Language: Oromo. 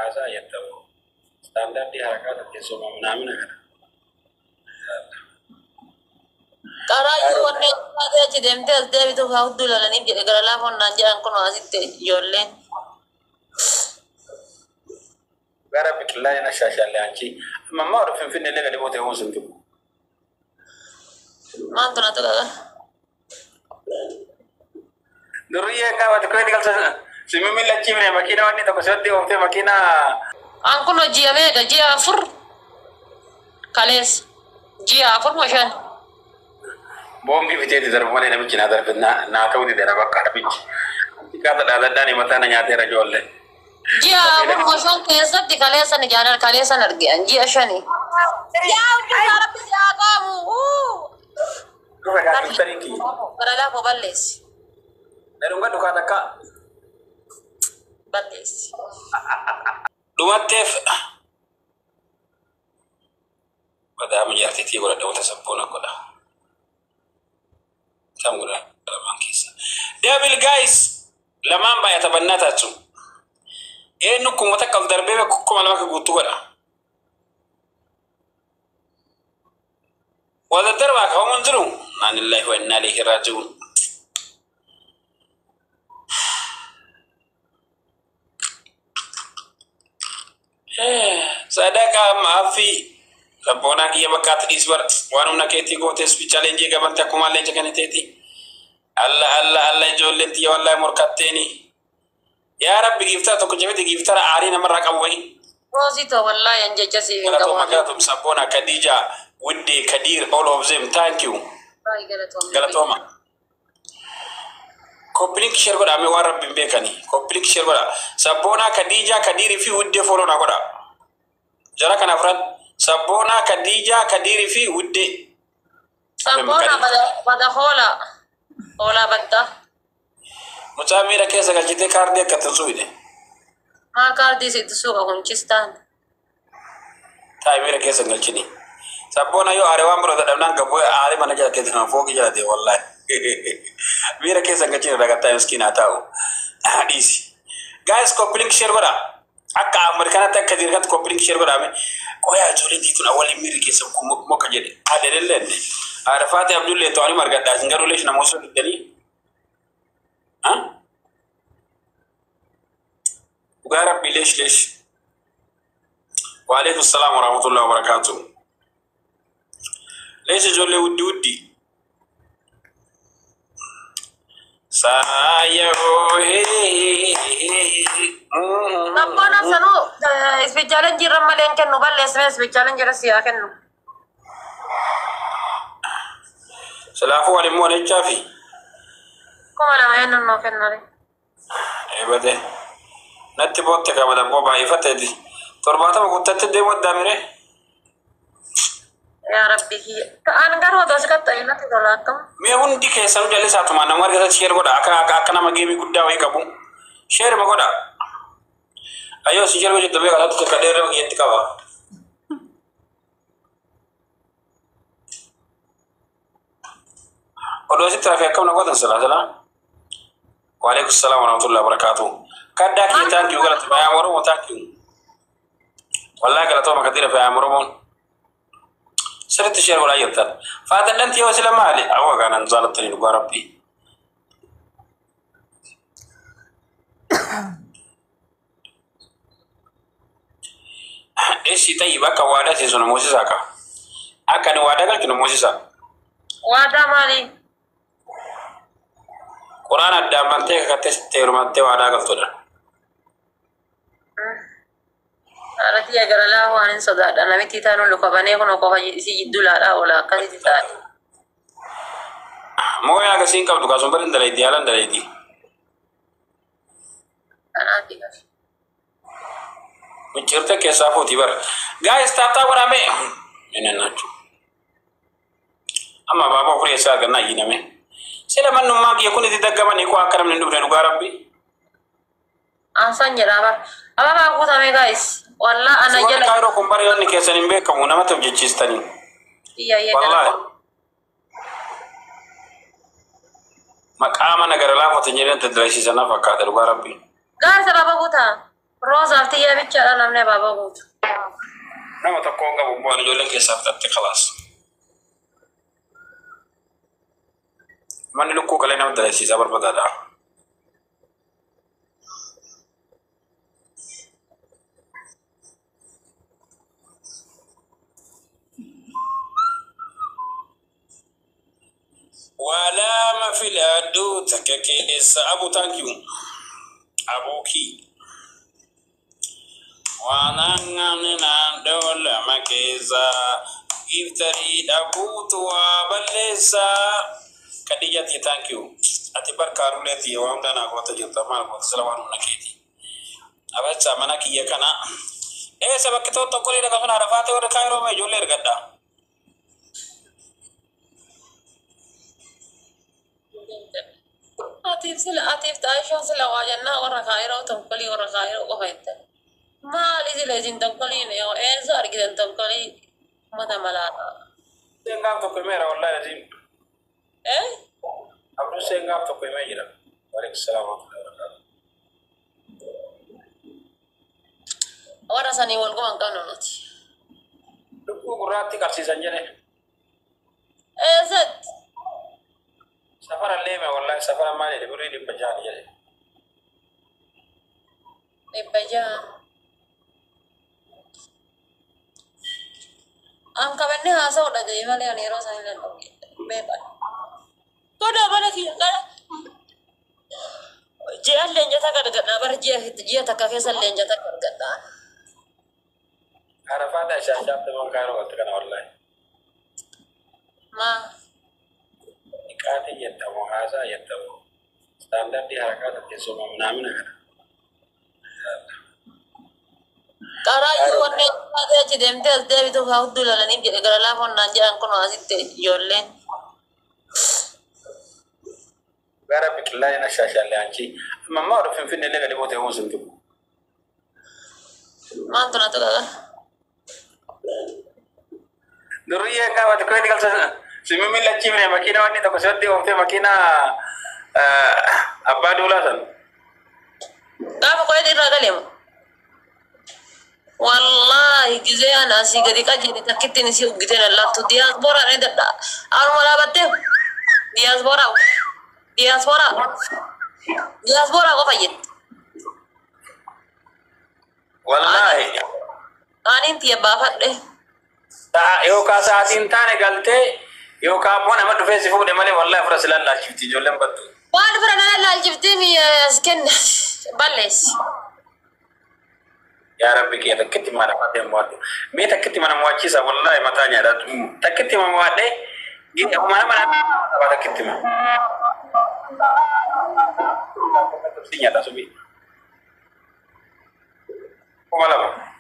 Haasaa jettamu. Istaandaardii harakaata teessuma minaamina kana. Qaraayyuu wanni taatee achi deemtee as deebitu haa hudduu ilaalaniif jedhe gara laafoon naan jedhan kun asitti ijoolleen. Gara biqilaa yana shaashaalee anchi. Amma ammaa oduu Finfinnee illee gadi buutee uumuun sun jiru. Maaltu na tuqa? Durriyyee qaabate kureeti galcha simimmi lachiifne makiina wanni tokko sirriitti ooftee makiina. An kun ji'a meeqa? Ji'a 4 kaleessa. Ji'a 4 moo 5? Boombii biteeti darbu malee namichi naa darbe naa ta'uu dide bakka namichi. Kaata dhaadadhaan mataa na nyaateera ijoollee. Ji'a 4 moo 5 keessatti kaleessa ni jaalar kaleessan arge an ji'a 5. Yaa Rabbi Rabbi si haa qaamu. Dhufa gaafii kiyya. Gara laafoo balleessi. Darunga dhukaa takka. Balleessi. Dhumatteef badaama jaartiitii godhadha wanta sabboona godha. Kam godha lamaan keessa. Devil guys lamaan baay'ata bannaa taatu. Eenyu kuma takka ol darbee 2000 akka guutuu godha. Wal daddarbaa kaa'amuun jiru. Innaa lillahi wa innaa ilaihi raaji'uun. Sadaqaa maaffii sabboonaa kiyya bakkaatti dhiisi bara waan humna keetii gootes challenge gabante akkuma leenca kana teeti. Alla alla alla ijoolleen tiyya wallahi morkatteeni. Yaa Rabbi giiftara tokko jabete giiftara aarii namarraa qabu wayi. Roosii too wallaahi an jecha siif hin qabu. Galatooma galatoom sabboona Khadija Wudde Kadir all of them thank you. Baay'ee galatoomne. Galatooma. Copy link share godhaa mee waan rabbi hin beekani. Copy link share godhaa. Sabboonaa Khadija Kadirii fi Wuddee follow naa godhaa. Jara kana afran Sabboonaa Khadija Kadirii fi Wuddee. Sabboona bada bada hoolaa. Hoolaa baddaa. Mucaa miira keessa galchitee kaardii akka itti hin suuyne. Maal kaardii sitti suuqa kun chistaan. Taa'e miira keessa hin galchini. Sabboona yoo aare waan biroo dadhabnaan gabboo aare mana jala keessa nama fooqii jala ta'e wallaahi. Miira keessa hin galchini ragattaa miskiinaa taa'u. Dhiisi. Guys copy link share godhaa. Akka Ahmad kanatti akka dirqatti copy link share godhaa mee. Qoyaa ijoolleen tiituun awwaliin miirri keessa mokka jedhe. Adeelellee. Haadha Faatee Abdullee to'anii margadhaa isin garuu leesh nama osoo diddanii. Dhugaa rabbii leesh leesh. Waalaikum salaam warahmatullahi wabarakatuh. Leesh ijoollee wuddi wuddi. Saayoo Sabboona sanuu ispeechaaleen jirran malee hin kennu balleessime ispeechaaleen jira si haa kennu. Silaafuu waliin moo jechaafi. 2000 eenyuun nuu kennare. Eebate. Natti bootte qaba dabboo baay'ifateeti. 70 guuttatti deemu addaamire. Yaa Rabbi kiyya. Ta'an garuu otoo si qaxxa'e natti tola akkam. Mee hundi keessanuu jallisaatuma nama argatan share godha akka akka akka nama geemii guddaa wayii qabu. Share ma godha. Ayyoo si share hojjettu beekaa natti takka dheeree kiyyatti qaba. Odoo sitti rafee akkam na gootan silaa silaa. Waalaikum salaam warahmatullahi wabarakatuh. Kaddaa kiyya thank you galatooma yaa Oromoo thank you. Wallahi galatooma kadira fi yaa Oromoon. Sirriitti share godhaa jirtan. Faatan dhanti yoo sila maali? Awwa kanan jaalattanii dhugaa rabbii. Eessi tayyib akka waadaa seensu na moosisaa ka. Akka ani waadaa galchu na moosisaa. Waadaa maalii? Quraan addaan bantee kakattee sitti heerumattee waadaa galtudha. Haadha tiyya gara laafoo waan hin sodaadha. Namitti taanu luka banee kun qofa isii jidduu laadhaa oola akkasitti taate. Mooyaa akkasii hin qabdu kaasuun bari hin dalaydi haalaan dalaydi. Kanaaf dhiba. Micciirte keessaa fuuti bar. Guys tap tap godhaa mee. Inni naachuu. Amma abaaboo afurii eessaa argannaa iyyiname. Sila mannummaa kiyya kun itti daggamanii koo akka namni hin dhufne dhugaa rabbi. Ansaan jedhaa bar. Ababaa guutamee guys. Wallaa ana Si warri jala. kaayiroo kun bara yoonni keessan hin beekamu namatti hojjechiistanii. Iyya iyya Wallaahi. jala. Maqaa mana gara laafotiin jedhan dalagsiisan na fakkaata dhugaa rabbi. Guys ababaa guutaa. Roozaaf xiyyaa bichaadha namni abaaboo guutu. Nama tokko hin qabu bu'aan ijoolleen keessaa fixatte khalaas. Manni lukkuu qalee nama dalagsiisaa barbaadaadha. Walaama filadhu takka keessa abu, thank you. Abuukii. Waan naan lama keessa giftarii dhabuutu waa balleessa. Khadijati, thank you. Ati barkaaruleeti waan hunda naa goota jirta, maal goota sila waan humna keeti. Abacha mana kiyya kana. Eessa bakki tokko tokko illee dhaqa sun arafaate warra kaayiroo mee ijoollee ergadha. Atiif sila atiif xaayishaa sila waa jennaa warra kaayiroo tonkolii warra kaayiroo qofa jettan. Maali sila isin tonkoliin eessa argitan tonkolii mata malaadha? Seengaaf tokko himeera, wallahi aziim. Eh? Abduu seengaaf tokko himee jira. Waalaikum salaam wa rahmatullahi wa barakatuh. Warra sanii wal quban qabnu nuti. Lukkuu gurraatti qabsiisan jedhe. Eessatti? Safara leeme, wallahi safara maal jedhe, birrii 600 jedhe. 600. An qabanne haasa'u dhagaye malee ani yeroo sanillee beekan. Godhaa mana kiyya gara ji'a leenjata gargadhaa bara ji'a takka keessa leenjata gargadhaa. Arafaadha ishaashaatti man kaayiroo galte kana wallahi. Maa? Niqaatii jettamu, haasaa jettamu, istaandardii harakaa teessuma minaamina kana. Qaraayyuu wanneen taatee achi deemtee as deebituuf haa hudduu ilaalaniif jedhe gara laafoon naan jedhan kun asitti ijoolleen. Gara biqilaa yana shaashaalle anchi. Amma ammaa oduu Finfinnee illee gadi buutee huun tuqu. Maaltu na tuqa? Durriyyee qaabate koyiti galsa simimi lachifne makiina wanni tokko siratti ooftee makiina abbaa duulaa san. Gaafa qoyet irraa galeemu. Wallaahi gizee ana asii gadi qajeele takkittiin isii uggitee na laaftu diyaaspoora ni dadha. Anuma dhaabattee diyaaspoora diyaaspoora diyaaspoora qofa jetti. Wallaahi. Aniin tiyya baafadhe. Yookaan sa'aatiin taane galtee yookaan immoo nama dhufee si fuudhe malee wallaahi fura si lallaalchifti ijoolleen battu. Waan fira na lallaalchifti mi as kenna balleessi. Yaa Rabbi kiyya, takkitti mana fatee mo'adhu. Mee takkitti mana mo'achiisa, wallaahi mataa nyaadha. Takkitti mana mo'adhee mana mana takkitti mana. Si nyaata subii. 2000.